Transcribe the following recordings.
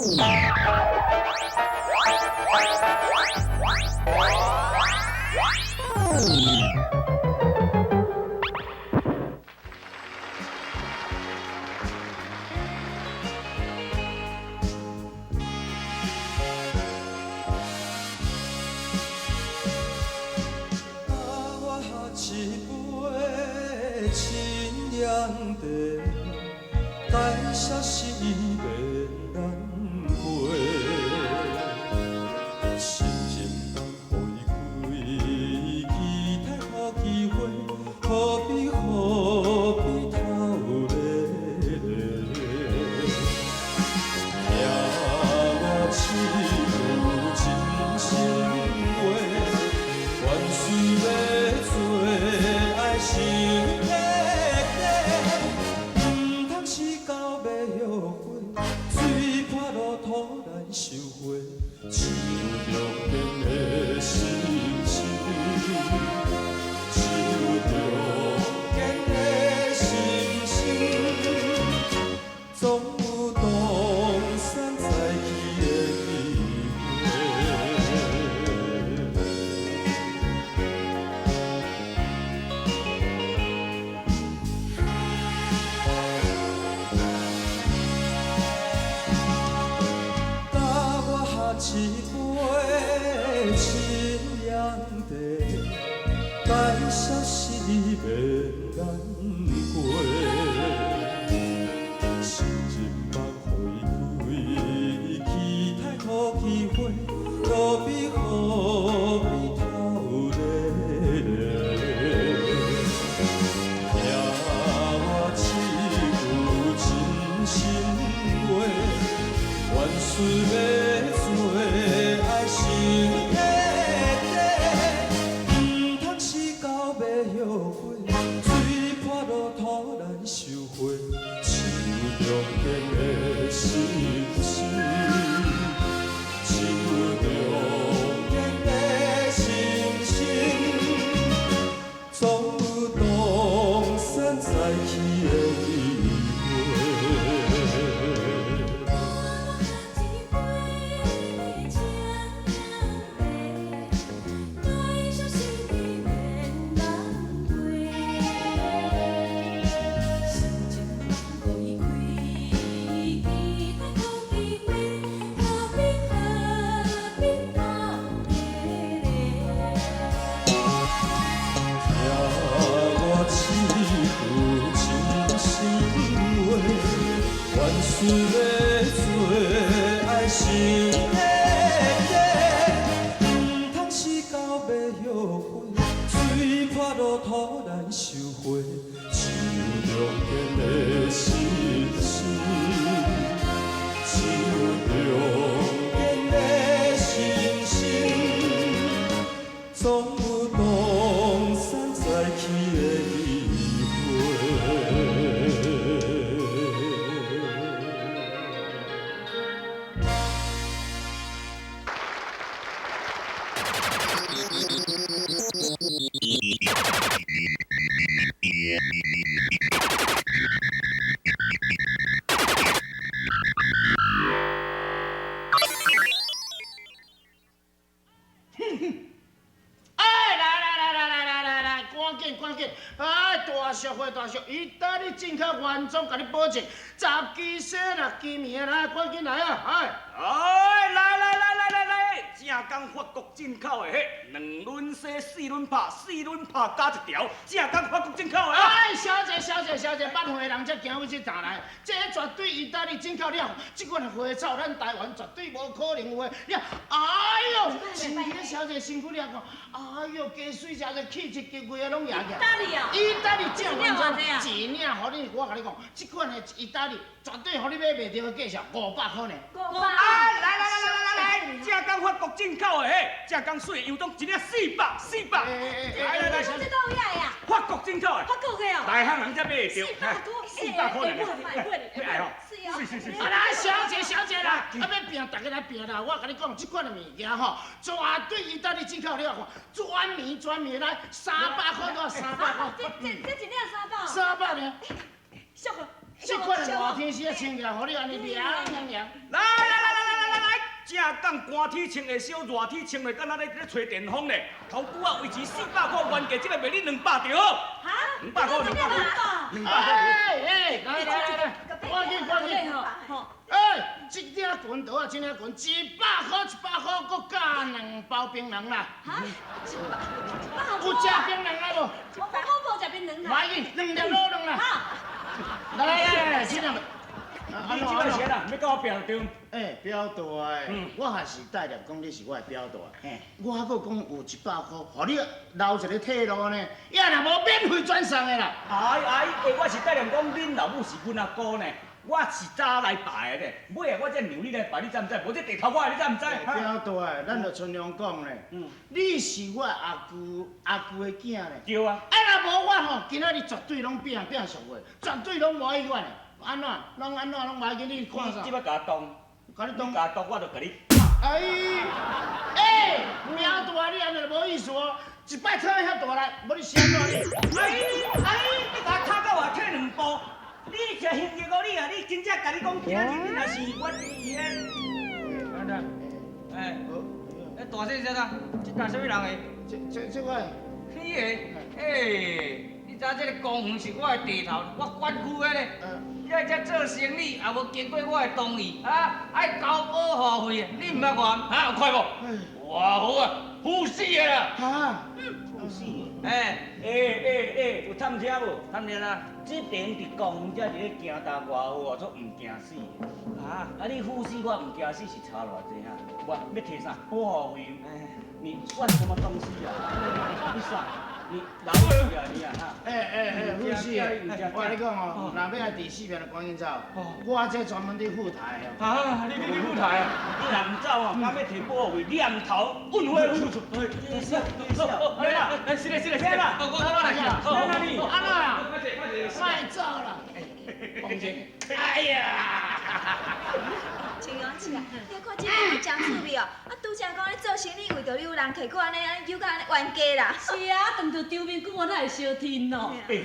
甲我喝一杯清凉茶，解舍失眠难过。心情放予伊开，期待予机会，何必何必头咧咧？听我一句真心话，凡事欲做，爱想彻底，毋通死到欲后悔，水泼落土难收回，只有中坚的心声，只有中坚的心声，总有东山再起的机会。甲我喝一杯清凉茶，解舍失眠难过。心情放予伊开，期待予机会，何必何必头咧咧？听我一句真心话，凡事欲做，爱想彻底，毋通死到欲后悔，水泼落土难收回，只有中坚的心声，只有中坚的心声，总有东山再起的机会。一杯清凉茶，解舍失眠难过。心情放予伊开，期待予机会，何必何必头咧咧？听我一句真心话，凡事欲做，爱想彻底，毋通死到欲后悔，水泼落土难收回，只有中坚的心声，只有中坚的心声，总有东山再起的机会。哎，来来来来来来来来，赶紧赶紧！哎，大俗货大俗，意大利进口原装，共你保证，十支洗六支棉来，赶紧来啊！哎，哎，来来来来来来，正港法国进口的，彼两轮洗，四轮拍，四轮拍加一条，正港法国进口的啊！哎，小姐小姐小姐，捌货的人才行阮这站来，这绝对意大利进口了，这款花草咱台湾绝对无可能有的。了，哎哟，辛苦小姐辛苦了讲，哎哟，加水小姐气质规个拢赢起来。意大利啊意大利正原装，一一领，予你，我共你讲，这款的意大利绝对予你买袂著的价钱，500块呢。五百。哎，来来来来来来，正港法国进口的，彼正港水的杨总一领四百四百。来来来，这佗位来啊？法国进口的，法国的哦。内行人才买得著。 400多， 400块呢。会会爱吼。是哦。是是是。啊来，小姐小姐啦，啊欲拼，大家来拼啦！我共你讲，这款的物件吼，绝对意大利进口了，专棉专棉来，300块多，300块。这一领300。 300呢？俗个。这款的热天时啊，穿起来，予你按呢凉凉凉。来来来来講寒天穿會少，熱天穿會敢若咧吹電風咧。頭拄仔維持400箍原價，這擺賣你兩百著好。哈？ 200箍，兩百塊，200塊。哎哎，來來來來，趕緊趕緊。吼，哎，這領裙多啊，這領裙100箍100箍，閣加兩包檳榔啦。哈？100有食檳榔啊無？我無食檳榔啦。無要緊，兩粒滷卵啦。好。來來來，這兩。你這擺是按怎？欲佮我拼就對。欸，表大的，我還是帶念講你是我的表大。我還閣講有100箍，予你留一个退路呢。也若無免費轉送的啦。哎哎，欸，我是帶念講恁老母是阮阿姑呢，我是早來拜的咧。尾仔我才讓你來拜，你知毋知？無這地頭我的，你知毋知？表大，咱就春陽講咧，你是我阿舅阿舅的囝咧。對啊。啊，若無我吼，今仔日絕對攏拼拼俗話，絕對攏無意願的。按怎？攏按怎？攏無要緊，你看啥？你這擺共我擋，共你擋，共我擋，我就共你。哎，欸，表大，你按呢就無意思哦。一擺跳遐大力，無你是按怎你？哎哎，你共我卡到外退兩步，你徛興業哦你啊！你真正共你講，今仔日你若是我伊个。等等，哎，哎，大細聲啊？這搭啥物人的？這個。你的，欸，你知影這個公園是我的地頭，我管區的咧。你來遮做生意，也無經過我的同意，啊，愛交保護費，你毋捌我，啊，有快無？哇，好啊，赴死的啦！啊，赴死的。欸欸欸欸，有探聽無？探聽啦。這邊佇公園遮佇咧行踏偌好哦，足毋驚死的。啊！啊，你赴死我毋驚死是差偌濟啊？我欲提啥？保護費？你算什麼東西啊？你算？你老鼠啊你啊哈！欸欸欸，赴死的！我共你講哦，若欲來治死命，就趕緊走。我這專門佇赴台的。啊！你赴台啊？你若毋走哦，敢欲提保護費，念頭運回去。對是對是。來啦，來，是嘞是嘞是啦。我來。來哪裡？按怎啊？莫走啦！王姐。哎呀！青陽姐啊，你看這個真趣味哦！啊，拄才講咧做生意為著你有人提過按呢，按呢扭到按呢冤家啦。是啊，當著場面久我哪會相聽哦。欸，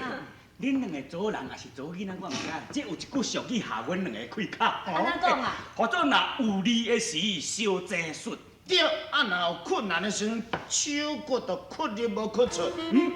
恁兩個查某人抑是查某囡仔，我毋知。這有一句俗語合阮兩个開口。按怎講啊？叫做若有利的時，相爭術。對，啊，若有困難的時陣，手骨就缺入無缺出。嗯。